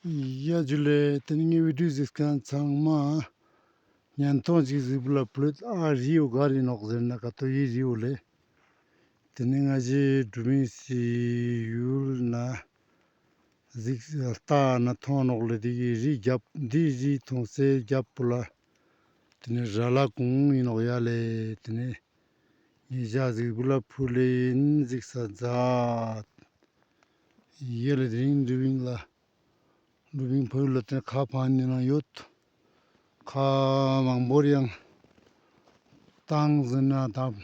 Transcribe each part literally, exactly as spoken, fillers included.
ཡ་ཇུ་ལེ། ཏེ་ནེ་ངའི་བི་ཌིའོ་གཟིགས་ཁན་ཚང་མ་ཉན་ཐོང་ཅིག་གཟིགས་པོ་ལ་ཕུལ་ལེད། ཨ་རི་བོ་ག་རི་ནོག་ཟེར་ན་ཀ་ཏོ་ཡི་རི་བོ་ལེ། ཏེ་ནེ་ང་ཞའི་དྲུ་མིང་སི་ཡུལ་ན་གཟིགས་ལྟ་ན་ཐོང་ནོག་ལེ། ཏེ་གི་རི་གྱབ་འི་རི་ཐོང་སའི་གྱབ་པོ་ལ་ཏེ་ནེ་ར་ལ་གུང་ཨིན་ནོག་ཡ་ལེ། ཏེ་ནེ་ཉེ་ཞ་གཟིགས་པོ་ལ་ཕུལ་ལེ་ཨིན། གཟིགས་ས་ཛད་ཡ་ལེ། ཏེ་རིང་དྲུ་མིང་ལ་དྲུ་མིང་ཕ་ཡུལ་ལ་ཏེ་ཁ་ཕང་ནི་ནང་ཡོད། ཁ་མང་པོར་ཡང་ཏང་ཟིན་ན་ཏང་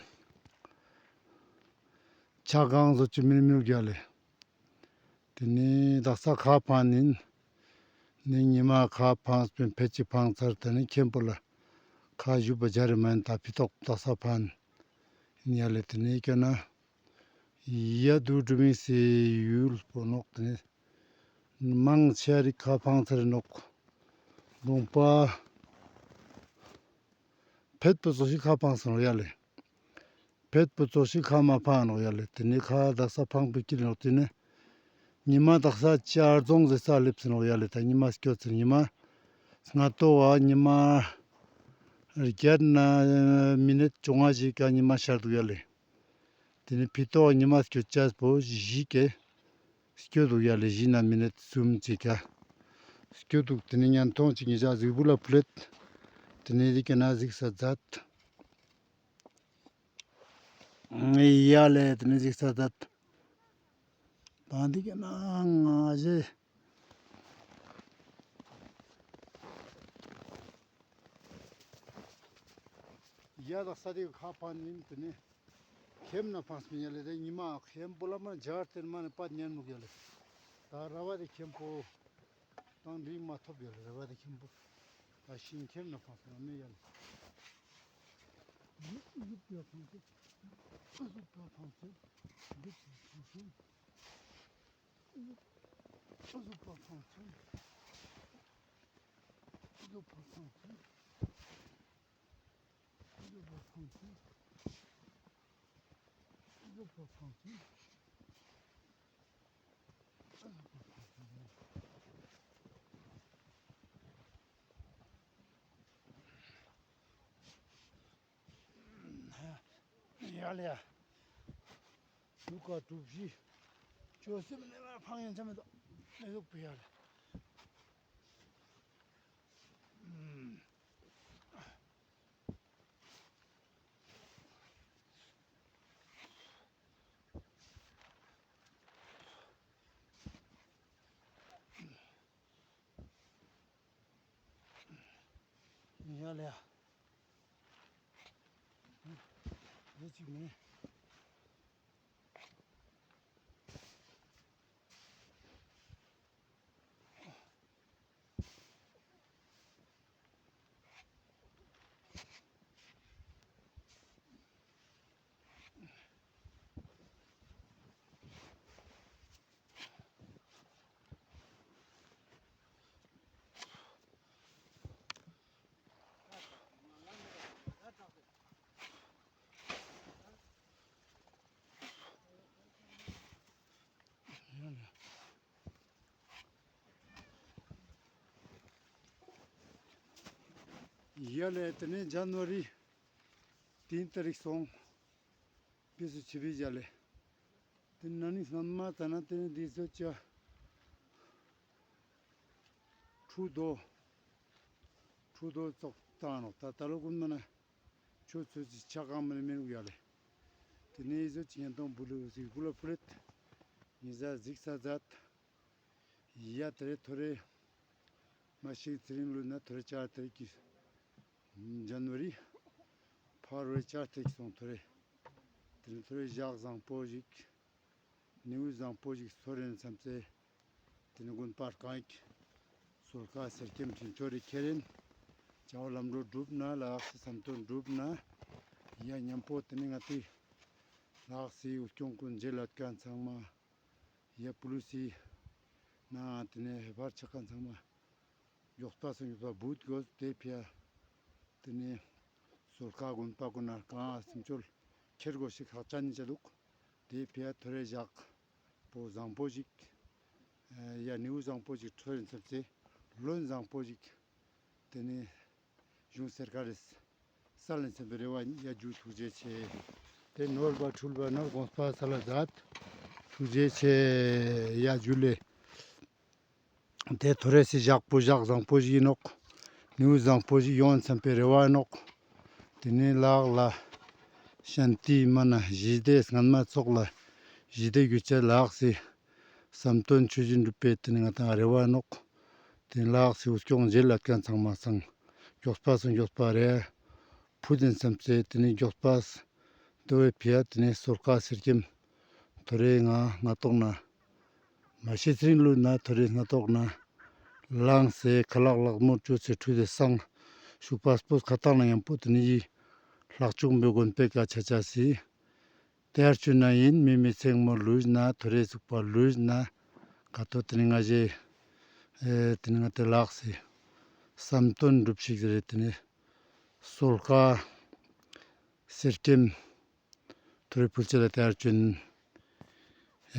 ཆ་གང་བཟོ་ཅི་མིན་མིན་གྱ་ལེ། ཏེ་ནེ་དག་ས་ཁ་ཕང་ནི་ཨིན། ཏེ་ནེ་ཉི་མ་ཁ་ཕང་སྤེན་ཕེད་ཅིག་ཕང་ཚར། ཏེ་ནེ་ཁེམ་པོ་ལ་ཁ་ཞུ་བ་ཇ་རེ་མན་ད་ཕི་ཏོག་དག་ས་ཕང་ཡ་ལེ། ཏེ་ནེ་ཀྱ་ན་ཡ་དུ་དྲུ་མིང་སི་ཡུལ་པོ་ནོག། ཏེ་ནེ་མང་ཆེ་རིག་ཁ་ཕང་ཚར་ནོག། ལུང་པ་ཕེད་པོ་ཙོགས་ཤིག་ཁ་ཕང་སོང་ཡ་ལེ། ཕེད་པོ་ཙོགས་ཤིག་ཁ་མ་ཕང་ནོག་ཡ་ལེ། ཏེ་ནེ་ཁ་དག་ས་ཕང་པོ་ཀྱི་ནོག། ཏེ་ནེ་ཉི་མ་དག་ས་ཆར་ཙོང་ཟེར་ས་ལེབས་སེ་ནོག་ཡ་ལེ། ད་ཉི་མ་སྐྱོད་ཚེ་ཉི་མ་སྔ་ཏོག་བ་ཉི་མ་རྒྱད་ན་མི་ནིཊ་བཅོ་ལྔ་ཞིག་ག་ཉི་མ་ཤར་དུག་ཡ་ལེ། ཏེ་ནེ་ཕི་ཏོག་ཉི་མ་སྐྱོད་ཅེས་པོ་ཞིག་གི་སྐྱོད་དུག་ཡ་ལེ། ཞིག་ན་མི་ནིཊ་སུམ་ཅིག་ག་སྐྱོད་དུག། ཏེ་ནེ་ཉན་ཐོང་ཅིག་ཉེ་ཞ་གཟིགས་པོ་ལ་ཕུལ་ལེད། ཏེ་ནེ་རི་ཀ་ན་གཟིགས་ས་ཛད་ཡ་ལེ། ཏེ་ནེ་གཟིགས་ས་ཛད། ད་འི་ཀ་ན་ང་ཞའི་ཡ་དག་ས་ཏེ་ཁ་ཕང་ནི་ཨིན། ཏེ་ནེ་ཁེམ་ན་ཕངས་མི་ཡ་ལེ། ཏེ་ཉི་མ་ཁེམ་པོ་ལ་མ་ཇར་ཏེ་མ་ནེ་པད་ཉན་མུག་ཡ་ལེ། ད་ར་བ་ཏེ་ཁེམ་པོ་དང་རིང་མ་ཐོབ་ཡ་ལེ། ར་བ་ཏེ་ཁེམ་པོ་ད་ཤིང་ཁེམ་ན་ཕངས་མི་ཡ་ལེ། ཨུ་ཟུག་པ་ཕངས་ཏེ་ཨུ་ཟུག་པ་ཕངས་ཏེ་ཨུ་ཟུག་པ་ཕངས་ཏེ་ཨུ་ཟུག་པ་ཕངས་ཏེ་ཨུ་ཟུག་པ་ཕངས་ཏེ། ཡ་ལེ་ཡ། ལུག་ག་གྲུ་བཞི་ཅོ་སེམས་ནེ་ལ་ཕང་ཡང་ཆ་མེད་དོ། ཨེ་ཟུག་པ་ཡ་ལེ། ཡ་ལེ་ཡ། ཡ་ཅིག་མེད། ཡ་ལེ། ཏེ་ནེ་ཇན་ཝ་རི་ཏིན་ཏ་རིག་སོང་པིན་སུ་ཆི་བི་ཇ་ལེ། ཏེ་ནེ་ནི་སྔན་མ་ཙ་ན་ཏེ་ནེ་འི་ཟོ་ཅ་ཁྲུ་དོ་ཁྲུ་དོ་ཙོགས་ཏང་ནོག། ད་ད་ལོ་གུན་མ་ན་ཆོ་ཚོ་ཅི་ཆ་གང་མ་ནེ་མེན་གུ་ཡ་ལེ། ཏེ་ནེ་འི་ཟོ་ཅི་ཉན་ཐོང་བུ་ལུ་ཟིག་བུ་ལ་ཕུལ་ལེད། ཉེ་ཞ་གཟིགས་ས་ཛད། ཡ་ཏེ་རེ་ཐོ་རེ་མ་ཤིག་ཚེ་རིང་ལུས་ན་ཐོ་རེ་ཆར་ཏེ་རེ་ཀི་ཇན་ཝ་རི་ཕར་རེ་ཆར་ཏེ་རེ་ཀི་སོང་ཐོ་རེ། ཏེ་ནེ་ཐོ་རེ་ཞག་བཟང་པོ་ཞིག་ནེའུ་བཟང་པོ་ཞིག་སོ་རེན་སམ་སེ། ཏེ་ནེ་དགོན་པ་རྐང་ཡིག་སོལ་ཁ་གསེར་སྐྱེམས་ཆུན་ཆོ་རེ་ཁྱེར་རེན། བྱ་བ་ལམ་འགྲོ་འགྲུབ་ན་ལ་དྭགས་སི་བསམ་དོན་འགྲུབ་ན། ཡ་ཉམ་པོ་ཏེ་ནེ་ང་ཏི་ལ་དྭགས་སི་འུ་སྐྱོང་ཀུན་རྗེ་ལ་ཀན་ཚང་མ། ཡ་པུ་ལུ་སི་ན་ཏེ་ནེ་ཧེ་ཕར་ཆ་ཀན་ཚང་མ། མགྱོགས་པ་སང་མགྱོགས་པ་བུད་གོས་ཏེ་ཕི་ཡ། ཏེ་ནེ་སོལ་ཁ་དགོན་པ་གུན་ན་རྐང་སེམས་ཆོལ་ཁྱེར་གོས་ཤིག་ཁག་ཅན་ནི་ཆ་དུག། ཏེ་ཕི་ཡ་ཐོ་རེ་ཞག་པོ་བཟང་པོ་ཞིག་ ཡ་ནེའུ་བཟང་པོ་ཞིག་ཁྲོ་རིན་ཚབ་ཚེ་ལོན་བཟང་པོ་ཞིག་ཏེ་ནེ་གཞུང་སར་ཀར་རི་སལ་ལེན་ཚན་པའི་རེ་བ་ཡ་ཇུ་ཐུགས་རྗེ་ཆེ། ཏེ་ནོར་བ་འཁྲུལ་བ་ནོར་དགོངས་པ་སལ་ལ་མཛད། ཐུགས་རྗེ་ཆེ་ཡ་ཇུ་ལེ། ཏེ་ཐོ་རེ་སི་ཞག་པོ་ཞག་བཟང་པོ་ཞིག་ཨིན་ནོག། ནེའུ་བཟང་པོ་ཞིག་ཡོང་ཚན་པའི་རེ་བ་ཨིན་ནོག། ཏེ་ནེ་ལགས་ལ་ཤཱན་ཏི་མ་ན་ཞི་བདེ་སྔན་མ་ཚོགས་ལ་ཞི་བདེ་གྱུར་ཅེས་ལགས་སི་བསམ་དོན་ཆོས་བཞིན་འགྲུབ་པའི་ཏེ་ནེ་ང་དང་རེ་བ་ཨིན་ནོག། ཏེ་ནེ་ལགས་སི་འུ་སྐྱོང་མཇལ་ལ་ཁན་ཚང་མ་སང་མགྱོགས་པ་སང་མགྱོགས་པ་རེ་ཕུད་དེན་སམ་སེ་ཏེ་ནེ་མགྱོགས་པ་ཏེ་བོའི་ཕི་ཡ་ཏེ་ནེ་སོལ་ཀ་སེར་སྐྱེམས་ཐོ་རེ་ང་ང་ཏོག་ན་མ་ཤེས་ཚེ་རིང་ལུས་ན་ཐོ་རེ་སྣ་ཏོག་ན་ལངས་སེ་ཁ་ལག་ལག་མོ་བཅུ་ཚེ་ཁྲུས་ཏེ་སང་ཤུག་པ་སྤོས་ཁ་ཏང་ན་ཉམ་པོ་ཏེ་ནེ་ཡི་ལྷག་ཆུང་བོའི་དགོན་པའི་ཀ་ཆ་ཆ་སི། ཏེ་ཨར་ཅུ་ན་ཨིན་མི་མི་ཚེང་མོ་ལུས་ན་ཐོ་རེ་ཟུག་པ་ལུས་ན་ཀ་ཏོ་ཏེ་ནེ་ང་ཞེ་ཨེ་ཏེ་ནེ་ང་ཏེ་ལགས་སི་བསམ་དོན་འགྲུབ་ཤིག་ཟེར་ཏེ་ནེ་སོལ་ཀ་སེར་སྐྱེམས་ཐོ་རེ་ཕུལ་ཅེས་ལ་ཏེ་ཨར་ཅུན་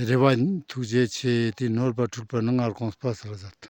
རེ་བ་ཨིན། ཐུགས་རྗེ་ཆེ། ཏེ་ནོར་བ་འཁྲུལ་པ་ནོར་དགོངས་པ་སལ་ལ་མཛད།